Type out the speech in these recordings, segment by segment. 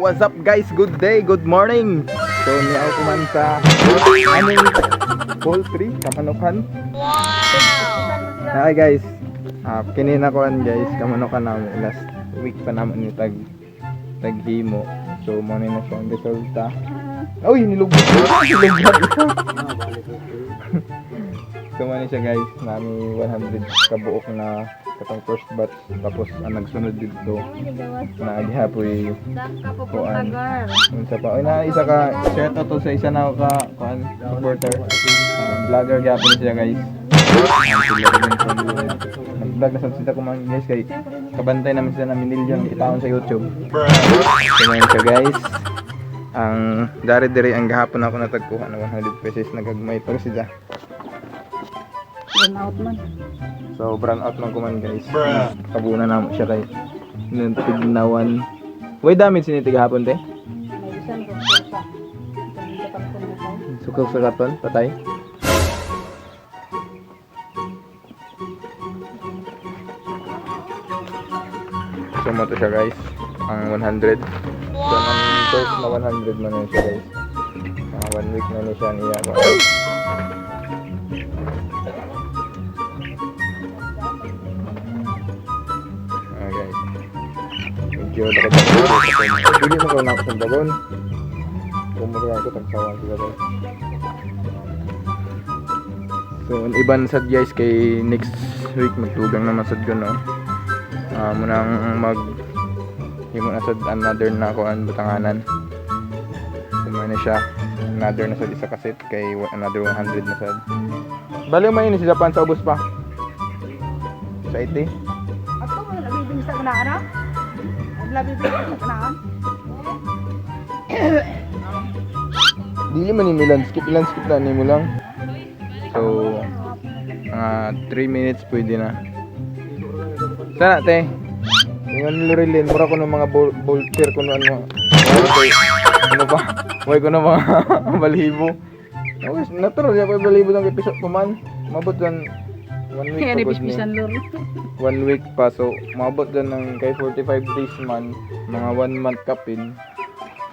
What's up, guys? Good day, good morning. So niaw ko man sa aming poultry, kamanukan. Wow! Hi guys. Ah, kini na kuan guys, kamanukan namin last week pa naman ni tag taghimo. So mo na siya ang resulta. Uy, nilubog. Nilubog. So mo siya guys, nami 100 kabuok na katong first batch, tapos ang nagsunod dito na gihapoy. Saan ka pupunta, Kuan. Girl? Unsa pa? Uy, na isa ka, shout out to sa isa na ka kuan supporter. Vlogger gyapon siya guys. Sila rin from nag-vlog na sa sila kuman guys, kay kabantay naman sila na milyon kitaon sa YouTube. So ngayon siya guys. Ang dari diri ang gahapon ako natagkuha na 100 pesos, nagagmay pa sila. Run out man. So brand out man kuman guys. Kabuna na mo siya kay tignawan. Way damage sini gahapon te. May isa na sa. Sukal sa karton, patay. So mo to siya guys, ang 100. So ang first na 100 man na siya guys. One week na ni siya niya. Ah guys. Medyo dakot. Pili mo ko na ako sa bagon. Kung ko tagsawan sila guys. So, ang iban sad guys kay next week magtugang naman sad ko, no. Ah, munang mag himo na sad another na kuan butanganan. So, mo na siya another na sad isa kaset kay another 100 na sad. Bali man yun si Japan sa ubos pa. Sa iti. Ato mo na bibing sa kanaan ha? Ang labi bibing sa kanaan. Dili man ni landscape, landscape na nimo lang. So, mga 3 minutes pwede na. Sana te. Ingon Lorilin, mura ko ng mga bolter ko no ano. Ano pa? Way ko na mga balibo. Okay, natural ya ko balibo ng episode ko man. Mabot dan one week Kaya pa gud ni. pisan lor. One week pa, so mabot dan ng kay 45 days man, mga one month kapin.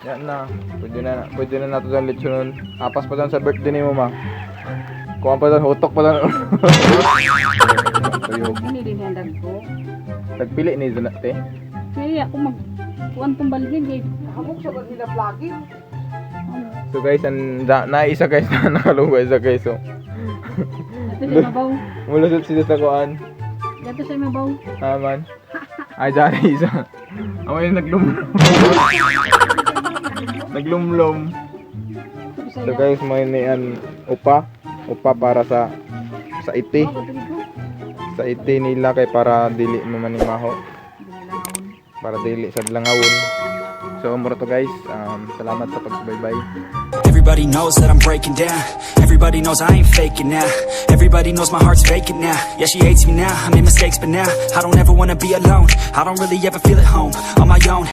Yan na. Pwede na nato dan lechon. Apas pa dan sa birthday ni mo ma. Kuha pa dan, hutok pa dan. Tuyog. Hindi din handag ko. Nagpili ni Zona te. Kaya ako mag kuan tong balhin kay habok sa nila vlogging. So guys, ang na isa guys na nakalunggo isa guys so. Ato siya mabaw. Mulusot sila sa kuan. Dato siya mabaw. Aman. Ay, dari isa. Amo yung naglumlum. Naglumlum. So guys, may ni an upa. Upa para sa iti. Sa iti nila kay para dili mamanimaho. Para dili sa langawon. So mura to guys. Salamat sa pagsubaybay. Everybody knows that I'm breaking down. Everybody knows I ain't faking now. Everybody knows my heart's vacant now. Yeah, she hates me now. I made mistakes, but now I don't ever wanna be alone. I don't really ever feel at home. On my own.